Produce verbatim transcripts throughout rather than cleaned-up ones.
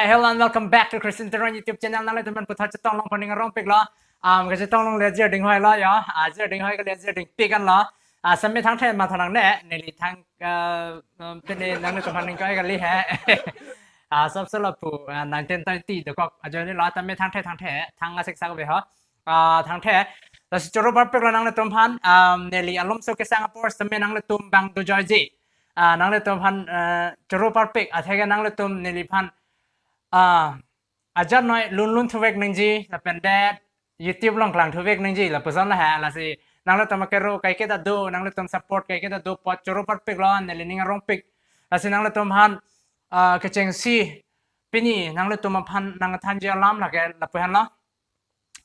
Hello and welcome back to Christian Teron YouTube channel. Nanglitum aphan puthot chetong longpon ning arongpiklo. Um, kachetong longle ajir ding hoilo ya. Ajir ding hoi kali, ajir dingpik anlo. Ah, same thangthe matha nangne, neli thang, uh, um, pini nanglitum aphan ning koi kali he. Ah, sop solo pu, ah, nineteen twenty dokok ajoinelo, tame thangthe thangthe, thang asik sak be ho. Ah, thangthe. Lasi choro parpiklo nanglitum aphan, um, neli alomso kesang apor sitame nanglitum bang dojoiji. Ah, nanglitum aphan, eh, choro parpik, atheke nanglitum neliphan, ah, ajat noi lun lun thuvek nangji, lapen det YouTube along klang thuvek nangji, lapuson lo he, lasi nanglitum akero kaiketa do, nanglitum support kaiketa do apot choro parpiklo, neli ning arongpik. Lasi nanglitum aphan, ah, kechengsi pini nanglitum aphan nangthanji alam lake lapu henlo.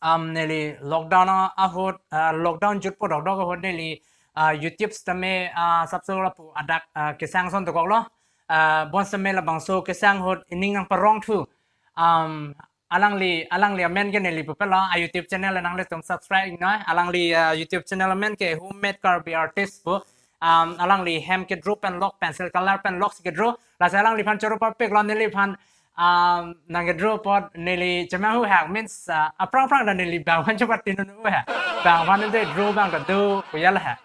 Um, neli lockdown ahut, ah, lockdown jutpo dokdok ahut neli, ah, YouTube sitame, ah, sop solo pu adak, ah, kesang ason dokoklo. Ah, bonsitame labangso kesang ahut ining nangparong thu. Um, alangli, alangli amen ke neli pupelo, ah, YouTube channel nanglitum subscribe noi. Alangli, ah, YouTube channel amen ke Homemade Karbi Artist pu. Um, alangli hem ke draw pen lok, pencil color pen lok si ke draw. Lasi alangliphan choro parpiklo, neliphan, um, nangke draw apot neli chemang hu hak, means, uh, aphrang aphrang ta neli bang aphan chepatino nu he. Bang aphan ante draw abang ta do pu ya la he.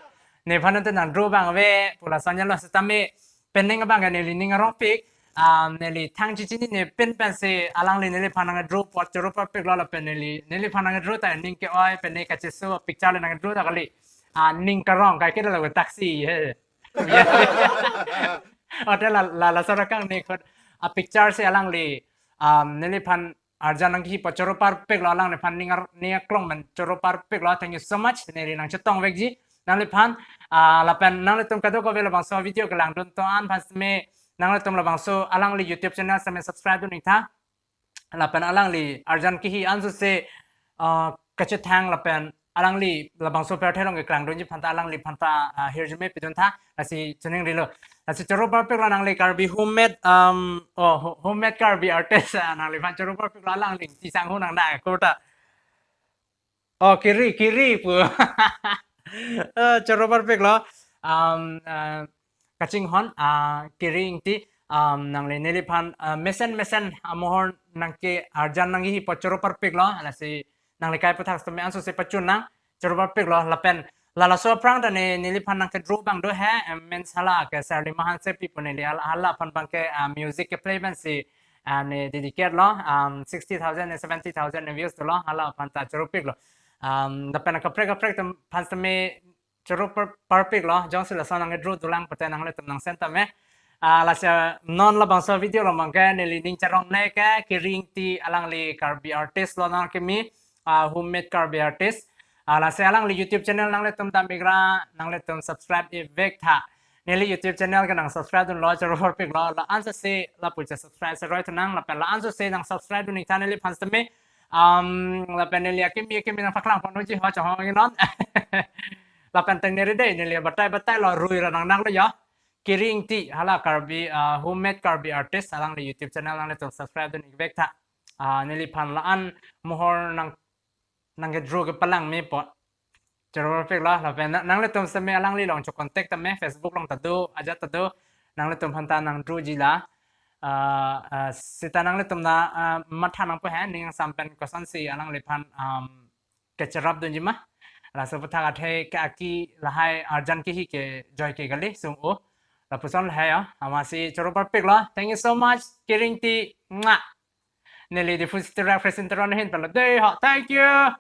Nephan ante nang draw abang ave pu lason ya lo, sitame penang abang ke neli ning arongpik. Um, neli thang chechinine pen pensi alangli neliphan nangke draw apot choro parpiklo lapen neli, neliphan nangke draw ta ning ke-oi pen ne kacheso picture le nangke draw ta kali. Ah, ning karong kaiketa lo taxi he. Hotel la, la, laso rakang ne khot a picture si alangli, um, neliphan arjan nangkehi apot choro parpiklo, alangliphan ning ar, ning aklong pen choro parpiklo. Thank you so much. Neli nangchetong vekji nangliphan, ah, lapen nanglitum kadokave labangso video kelangdun to-an aphan sitame nanglitum labangso alangli YouTube channel sitame subscribe dun ingtha. Lapen alangli arjan kehi ansose, ah, kachethang lapen alangli labangso pirthe along keklangdunji aphanta alangliphan ta, ah, hirjume pidun tha, lasi choningrilo. Lasi choro parpiklo nangli Karbi Homemade, um, oh, ho-, Homemade Karbi Artist, ah, nangliphan choro parpiklo, alangli tisang hu nang na kurta. Oh, Kiri, Kiri pu. Eh, choro parpiklo. Um, eh, kachinghon, ah, Kiri Ingti, um, nangli neliphan, ah, mesen mesen amohor nangke arjan nangkehi apot choro parpiklo, lasi nangli kai aputhak sitame ansose pachun nang, choro parpiklo, lapen lalaso aphrang ta ne, neliphan nangke draw abang do he, em, means hala ke Serlima Hansepi pu neli hala, hala aphan abang ke, ah, music keplay pensi, ah, ne dedicate lo, um, sixty thousand ne seventy thousand ne views dolo, hala aphan ta choro piklo. Um, lapen kaprek kaprek atum aphan sitame choro par, parpiklo, jongsi lason nangke draw dolang pute nanglitum nang send tame. Ah, lasi non labangso video along abang ke neli ning charong ne ke Kiri Ingti, alangli Karbi Artist lo nangkimi, ah, Homemade Karbi Artist. Ah, lasi alangli YouTube channel nanglitum dam ikra, nanglitum subscribe ivek tha. Neli YouTube channel ke nang subscribe dunlo, choro parpiklo, la ansose lapu che subscribe seroi thu nang, lapen la ansose nang subscribe dun ingtha neliphan sitame. Um, lapen neli akimi akimi nangpaklang ponji ho chonghong non. Lapen teng neri dei, neli batai batailo, rui ra nang nang lo ya. Kiri Ingti, hala Karbi, ah, Homemade Karbi Artist, alangli YouTube channel nanglitum subscribe dun ivek tha. Ah, neliphan la-an mohor nang, nangke draw kepalang me apot. Choro parpiklo, lapen na, nanglitum sitame alangli along cho contact tame, Facebook along ta do, ajat ta do, nanglitum aphan ta nang draw ji la. Ah, ah, sita nanglitum na, ah, matha nangpo he, ning angsam pen kosonsi alangliphan, um, kecherap dunji ma. Laso aputhak athe ke aki lahai arjan kehi ke joike kali sung o. Lapuson lahai ya, amatsi choro parpiklo. Thank you so much, Kiri Ingti. Mwah. Neli Diphu City Rap Christian Teron ahin palo dei ho. Thank you.